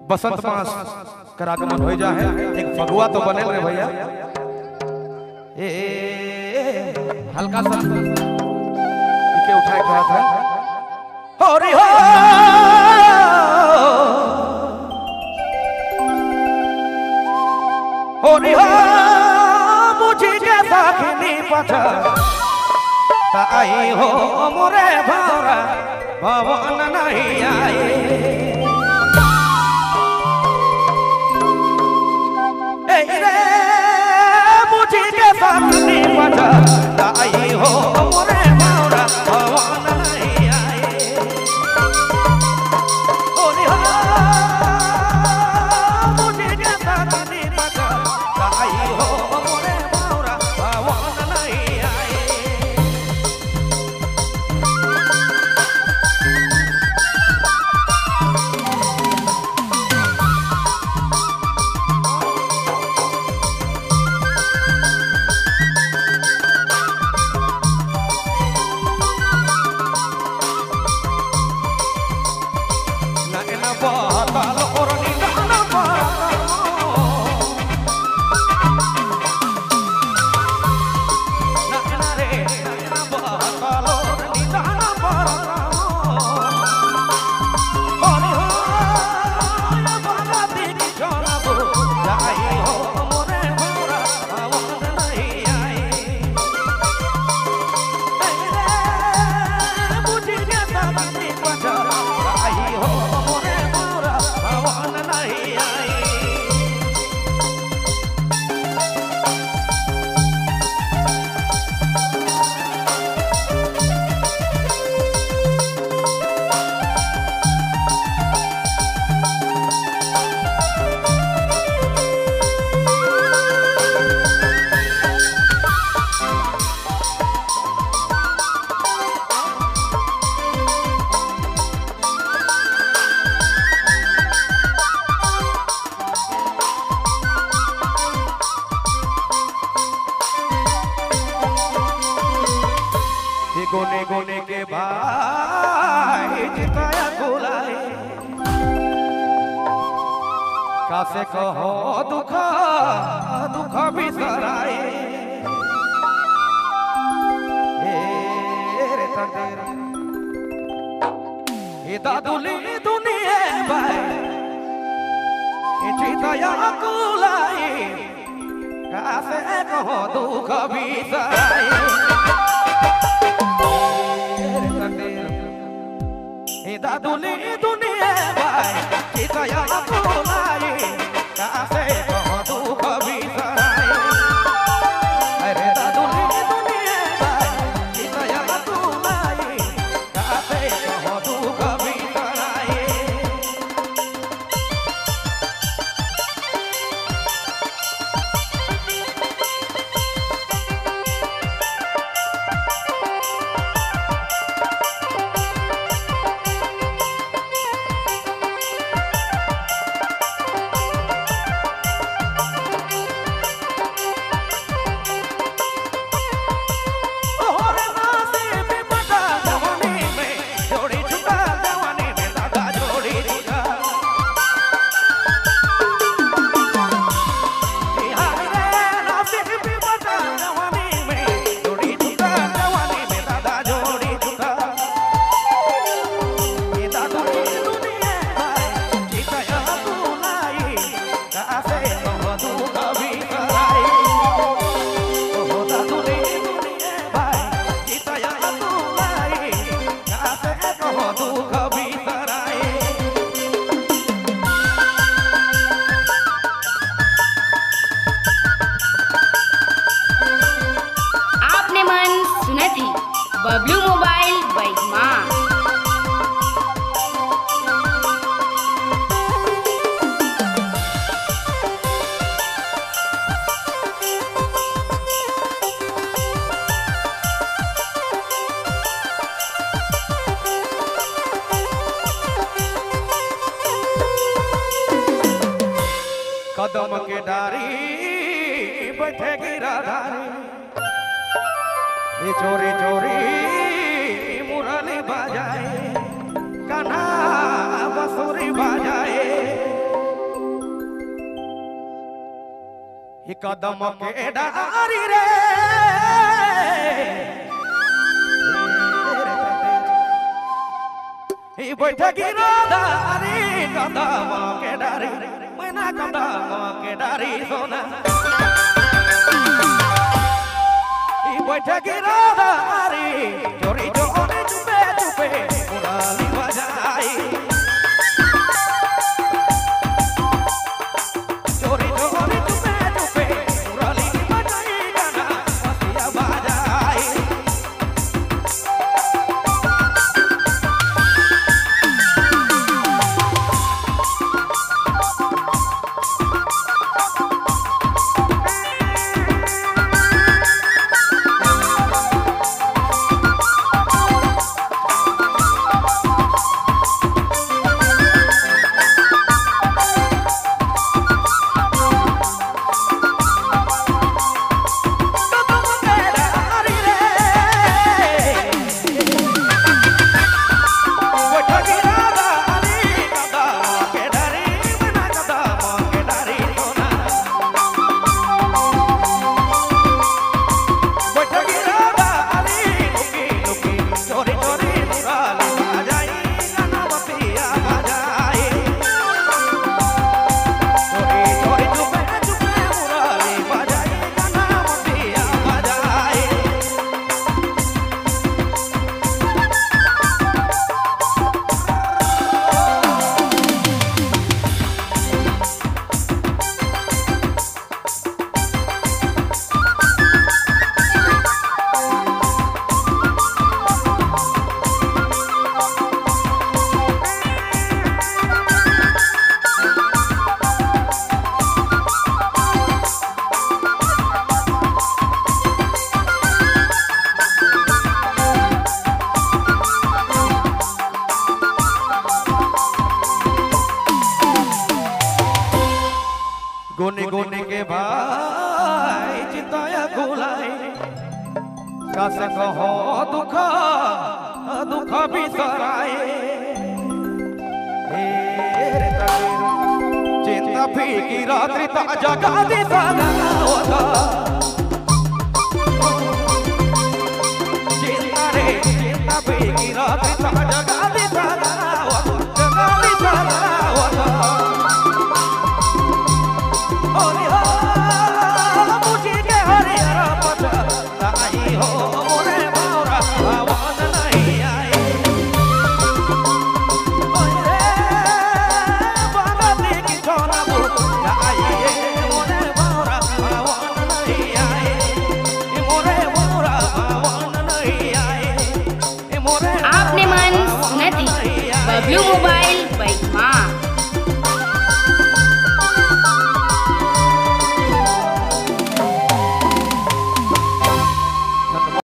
बसंत मास कर आगमन हो जाए एक फगुआ तो बने रे भैया। ए हल्का सा के उठाए कहा था होरी हो होरी हो मुझे के साखनी पछा आई हो मोरे भौरा भवन नहीं आई। रे मुझे के साखनी पछा आई हो मोरे भौरा भवन नहीं आई। होरी हो मुझे के साखनी पछा आई हो मोरे भौरा भवन नहीं आई। गोने गोने के भाई जिताया गुलाए कासे कहो दुख दुख बिसराए। रे तंदेरा ए दादुली दुनिया भाई जिताया गुलाए कासे कहो दुख बिसराए। दादुली दुनिया भाई चितया कुलाई कासे कहो दुख बिसराए। अरे दादुली दुनिया भाई चितया कुलाई कासे कहो दुख बिसराए। बबलू मोबाइल बैगमा। कदम के डारी बैठे गिरधारी चोरी चोरी मुरली बजाए। कदम के डारी रे बैठ गिरधारी कदम के डारी मैना कदम के डारी सोना बैठ गिरधारी चोरी चोरी चुपे चुपे मुरली बजाई चोरी चोरी चुपे चुपे मुरली बजाई गाना बसिया बजाई। गोने गोने के भाई चिताया गुलाई कस कहो दुख दुख बिसराए चिंता फीकी रात्रि ता जगा दे चिंता रे चिंता फीकी रात्रि ता जगा दे जगा दे आपने मन सुना थी बबलू मोबाइल।